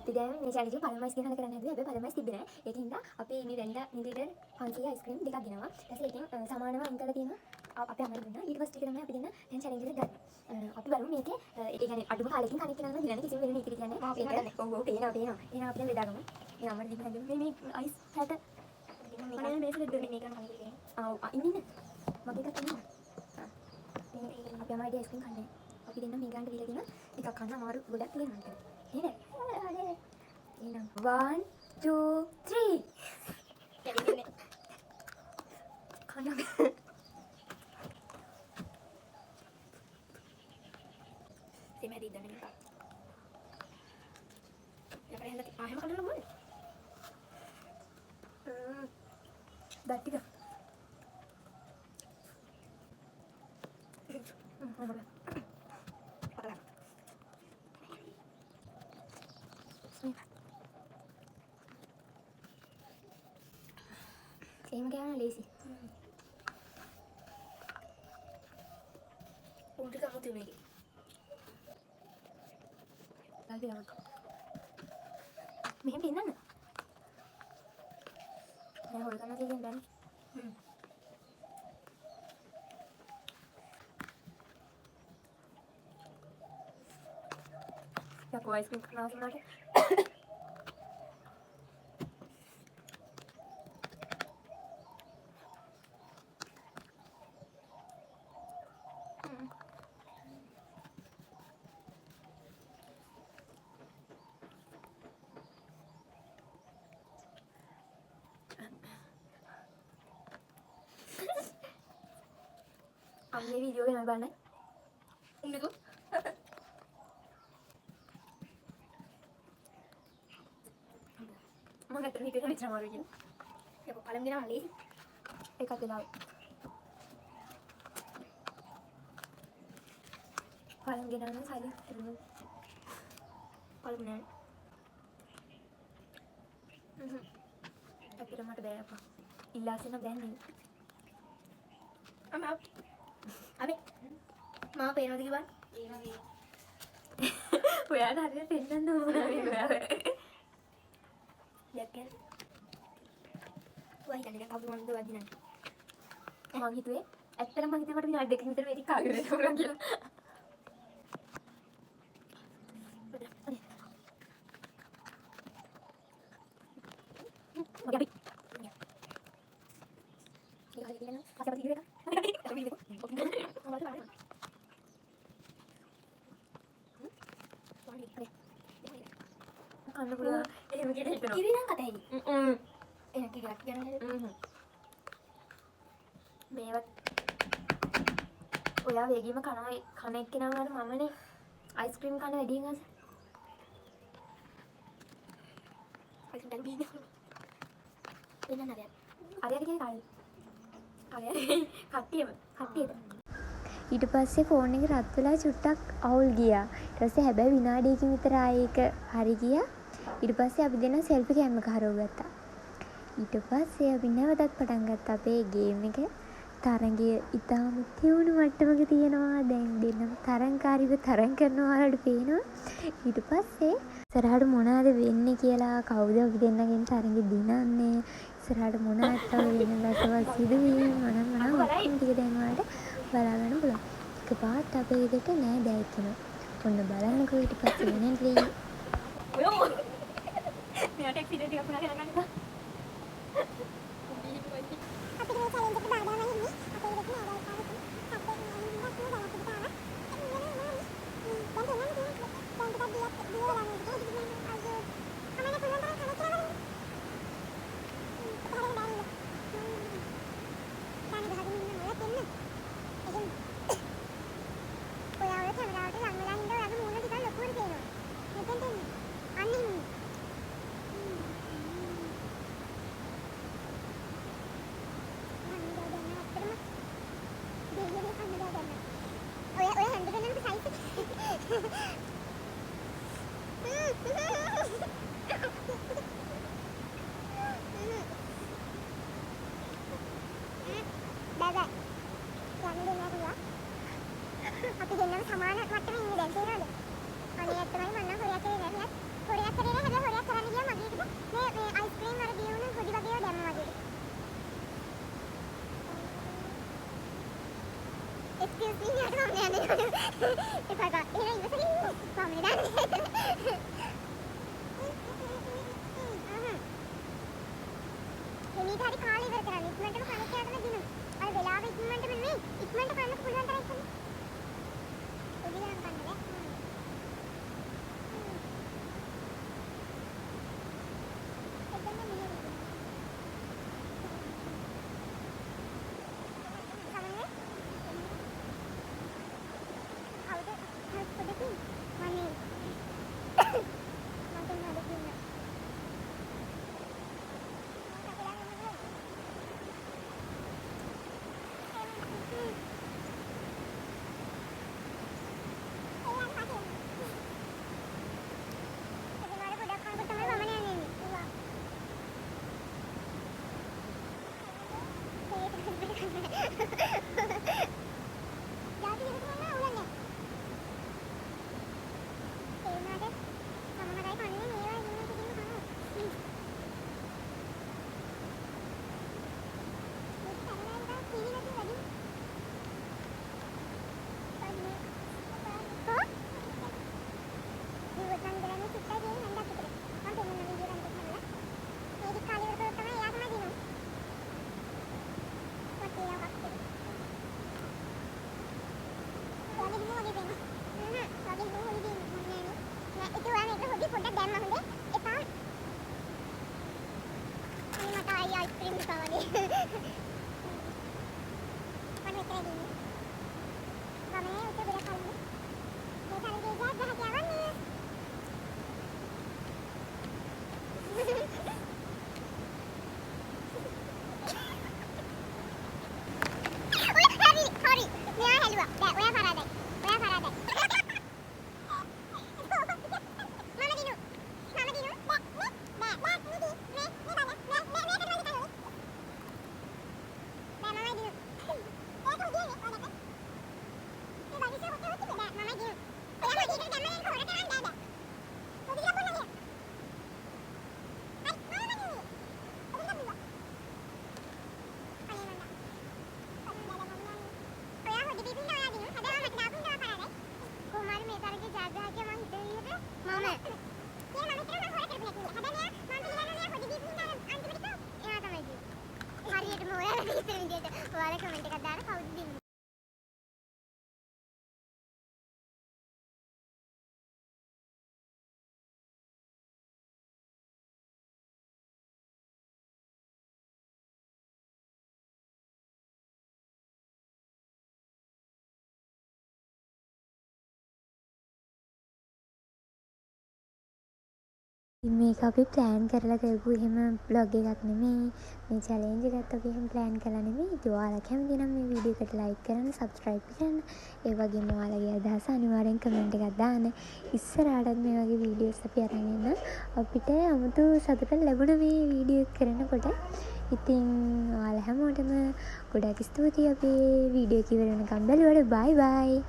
අපි දැන් මේ චැලෙන්ජ් එක පළමු අයිස් ගෙනල්ලා කරන්න හැදුවේ. හැබැයි පළමු අයිස් තිබ්බේ නෑ. ඒක හින්දා අපි මේ වැනිලා මිලිලීටර් 500 අයිස්ක්‍රීම් දෙකක් ගෙනවා. ඊට පස්සේ ඒකෙන් සමානව අයින් කරලා තියෙනවා. අපේ අම්මට දුන්නා. ඊට පස්සේ ටික තමයි අපි දෙන්න දැන් චැලෙන්ජ් එක ගන්න. අපි බලමු මේකේ ඒ කියන්නේ අඩුම කාලෙකින් කණෙක් කෙනා නම් දිනන්නේ කිසිම වෙන නීති රීතියක් නෑ. ඒක ඔව් ඔව් පේනවා පේනවා. එහෙනම් අපි දැන් බෙදාගමු. මේ අම්මට දීපු හැදුවේ මේ මේ අයිස් 60. අනේ මේක දෙන්න මේක නම් කන්නේ කියලා. ආ ඔව් ඉන්න ඉන්න. මගේ එකක් ඉන්න. මේ අපි අම්මා අයිස්ක්‍රීම් කන්නේ. අපි දෙන්න මේ ගානට දීලා තියෙනවා. ටිකක් කන්න අමාරු ගොඩක් තියෙනවා හිතේ. නේද? හරි. එහෙනම් 1 2 3. කන්න. සීම හැදී දන්නේ මේක. යකඩ හැන්ද ආයෙම කඩන්න ඕනේ. දත් ටික. එහෙම කෑවනම් ලේසි. උන් ටික අමුතුයි මේකේ. මෙහෙම පෙන්නන්න. දැන් හොර කරනවා කියලා බෑනේ. යකෝ අයිස්ක්‍රීම් කනවා වුණාට අපි මේ වීඩියෝ එක නම බලන්න. උන්නකෝ. මම ඇත්තටම හිතුවේ මෙච්චර අමාරුයි කියලා. යකෝ පළමු ගෙනාම ලේසි. ඒකත් වෙලාව. පළමු ගෙනාව නම් සයිලන්ට් තිබුණා. පළමු නෑ. ඇත්තටම මට බෑ අප්පා. ඉල්ලාසෙ නම් දැන් නෙවෙයි. අම්මා අමේ මාව පේනවද කියලා බලන්න. ඔයාට හරියට පෙන්නන්න ඕන මේ ඔයාව. දැක්කේ. ඔයා හිතන්නේ දැන් කවුද මන්ද වදිනන්නේ? මං හිතුවේ ඇත්තටම මං හිතුවේ මට විනාඩි දෙකකින් විතර මේ ටික කාගෙන ඉන්න පුළුවන් කියලා. මගේ අපි. ඒක හරියට කියන්න. පස්සේ අපි වීඩියෝ එක. කන්න පුළුවන්. එහෙම කියලා හිතනවා. කිරි නම් කත හැකි. හ්ම්. එහෙනම් කිරි අට් ගන්න හැදුවා. මේවත් ඔයා වේගීම කනවා කන එක්කෙනා වුණාට මමනේ අයිස්ක්‍රීම් කන වැඩියෙන් ආස. අයිස්ක්‍රීම් ටිකක් බීන්න. වෙන නෑ. අරයට කියන්නේ කාලේ. අරයට කට්ටියම කට්ටියද? ඊට පස්සේ ෆෝන් එක රත් වෙලා චුට්ටක් අවුල් ගියා. ඊට පස්සේ හැබැයි විනාඩියකින් විතර ආයේ ඒක හරි ගියා. ඊට පස්සේ අපි දෙන්නා සෙල්ෆි කැම් එක හරව ගත්තා. ඊට පස්සේ අපි නැවතත් පටන් ගත්තා අපේ ගේම් එක. තරඟය ඉතාම තියුණු මට්ටමක තියෙනවා. දැන් දෙන්නම තරඟකාරීව තරඟ කරනවා ඔයාලට පේනවා. ඊට පස්සේ ඉස්සරහට මොනවද වෙන්නේ කියලා, කවුද අපි දෙන්නගෙන් තරඟෙ දිනන්නේ, ඉස්සරහට මොනවද තව වෙන රසවත් සිදුවීම් මොන මොනවා ඔක්කොම ටික දැන් ඔයාලට බලා ගන්න පුළුවන්. එකපාරට අපේ ගෙදරට නෑ දෑයෙක් එනවා. ඔන්න බලන්නකෝ ඊට පස්සේ වෙන දේ. ඔයෝ මෙයාට ඇක්සිඩන්ට් එකක් වුණා කියලා ගන්න එපා. අපිට මේ චැලෙන්ජ් එකට බාධා වෙන්නේ අපේ ගෙදරට නෑ දෑයෙක් ආවා. ඉතින් සද්ද එන්නේ හින්දා අපි ගලක් පිට ආවා. ඉතින් ඉන්න නෑ දැන් පෙන්නන්න තියෙන්නේ. දැන් ටිකක් දියත් දිය වෙලා නේද? ඉතින් අයියෝ අමන පුළුවන් තරම් කන කියලා බලන්න. හරියට බැරිද? දැන් ගහගෙන ඉන්න මොලත් එන්න. එහෙම ඔයා ඔය කැමරාවට ලං වෙලා හින්දා ඔයාගේ මූණ ටිකක් ලොකුවට පේනවා. මෙතෙන්ට එන්න. අන්න එහෙම. මම දැන් ඇත්තටම දෙයියනේ කන්න බෑ දැන්. එක්ස්කියුස් මී, මෙයාට වමන යන්නේ. එපා එපා. එහෙනම් ඉවසගෙන ඉන්න. වමනේ දාන්න. හිමීට හරි කාලේ ඉවර කරන්න. ඉක්මනටම කන එක තමයි දිනු. අර වෙලාව ඉක්මනටම නෙමෙයි. ඉක්මනට කන්නක පුළුවන් තරම් ඉක්මනට. පොඩි ගාන කන්න බෑ. එතන මෙහෙ සමනේ කවුද කවුද පොඩකින් මනේ මං කියන්න හොඳ කියන්න. ඔයාලා කමෙන්ට් එකක් දාලා කවුද දිනුනේ? ඉතින් මේක අපි ප්ලෑන් කරලා කරපු එහෙම ව්ලොග් එකක් නෙමෙයි. මේ චැලෙන්ජ් එකත් අපි එහෙම ප්ලෑන් කරලා නෙමෙයි. ඉතින් ඔයාලා කැමති නම් මේ වීඩියෝ එකට ලයික් කරන්න, සබ්ස්ක්‍රයිබ් කරන්න. ඒ වගේම ඔයාලගේ අදහස අනිවාර්යෙන් කමෙන්ට් එකක් දාන්න. ඉස්සරහටත් මේ වගේ වීඩියෝස් අපි අරන් එන්න. අපිට අමුතු සතුටක් ලැබුණා මේ වීඩියෝ එක කරනකොට. ඉතින් ඔයාලා හැමෝටම ගොඩක් ස්තුතියි අපේ වීඩියෝ එක ඉවර වෙනකම් බැලුවට. බයි බයි.